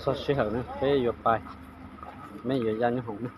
Txog sij hawm na, peb yuav pais, peb yuav ya nyob hoom na.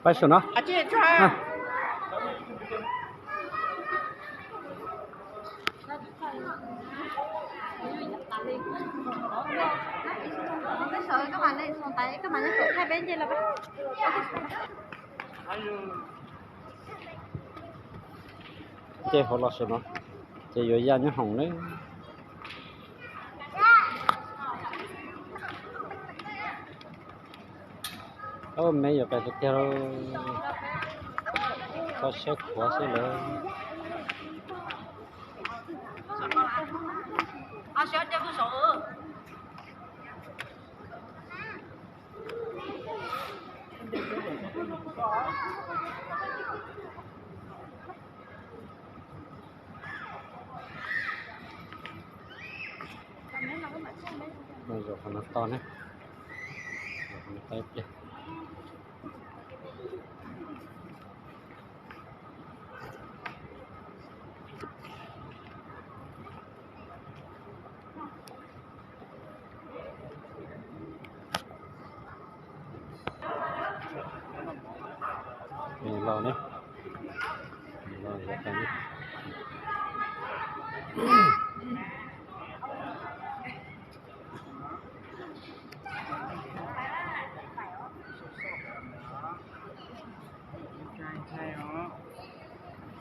Pais saum no. Ces hauv los saum no, ces yuav ya nyob hoom na. Ub, me yuav pais tiag tiag lauj, kho siab khuav xwb lawm. Zaum qhov no to na, zaum qhov no to ib pliag. Los ne, los los tau ne.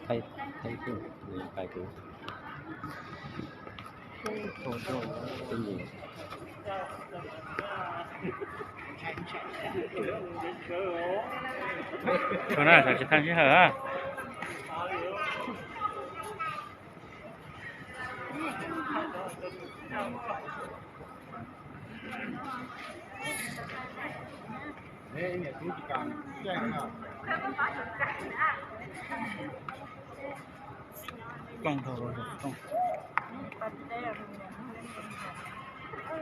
Thaij, thaij kuv, pais kuv. Tsuav na, xav tsis thaij sij hawm na.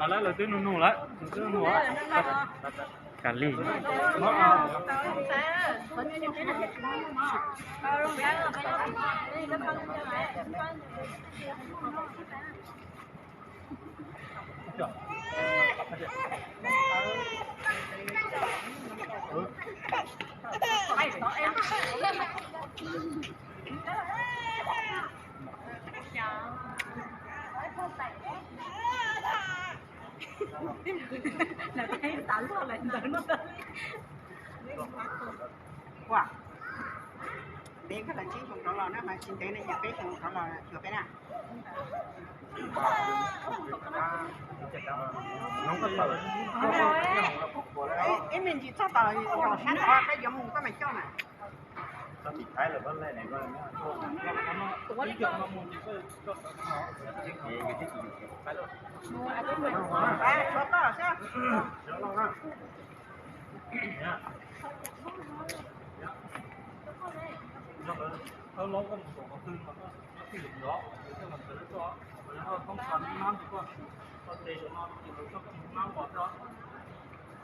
Lawv twb nug nug lawm, nug twb nug. Kav liam. Ua, peb koj los tsib xyoo rov los na, mas tsis ntev ne, yog peb xyoo rov los xyuas peb na. Ib me ntsis txog tom sab tod peb yuav mus koj mam coj na. Tshuav toj xwb.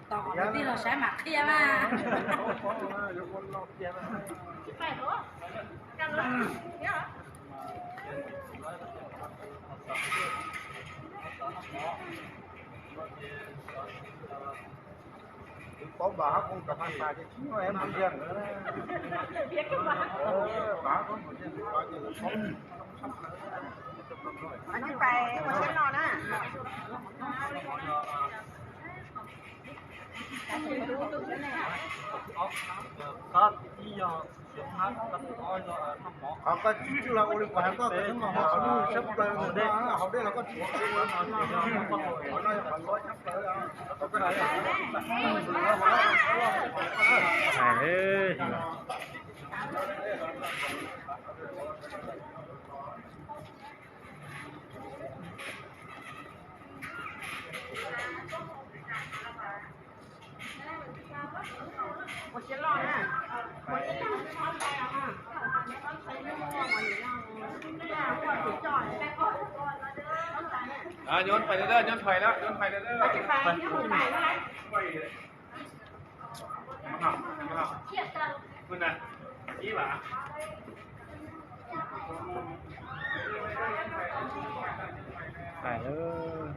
Tom qhov kwv tij los saib mam qhia mas. Paub npam hab kooj cov paj tas ces tsis muaj mus ziag. Npam hab kooj mus ziag, ib yog Qhov koj tsis tswj los ua li kuv hais koj, koj hnub no hauv dej los koj tsis tswj, qhov no yog qhov loj tshaj plaws. Nyob pais lawm, nyob pais lawm, nyob pais lawm. Pais lawm.